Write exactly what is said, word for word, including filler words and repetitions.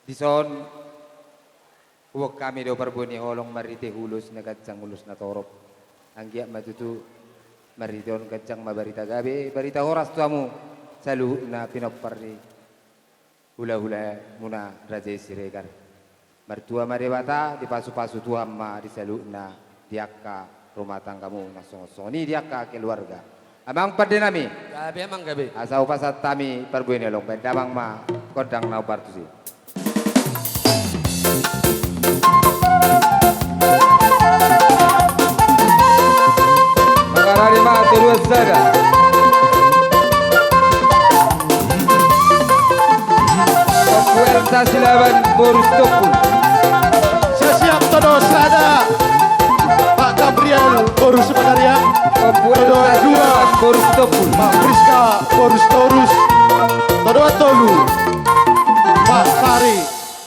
Dison huboan hami do parbue ni holong marhite ulos na ganjang ulos na torop. Anggiat ma tutu marhite on ganjang ma barita gabe, barita horas tu hamu saluhutna pinompar ni hulahulamuna Raja i Siregar. Martua ma Debata, dipasupasu Tuhan ma di saluhutna di angka rumah tanggamu na songon songon i di angka keluarga. Amang pande nami. Gabe amang gabe. Asa hupasahat hami parbue ni holong, baen damang ma gondang na hombar tusi. Mangarade ma todoan sada. Ompu Elsa Silaban boru Sitompul. Sasiap todoan sada. Pak Gabriel boru Simanariang. Ompu Elsa Silaban boru Sitompul. Pak Priska boru Sitorus. Todoan tolu. Pak Sari.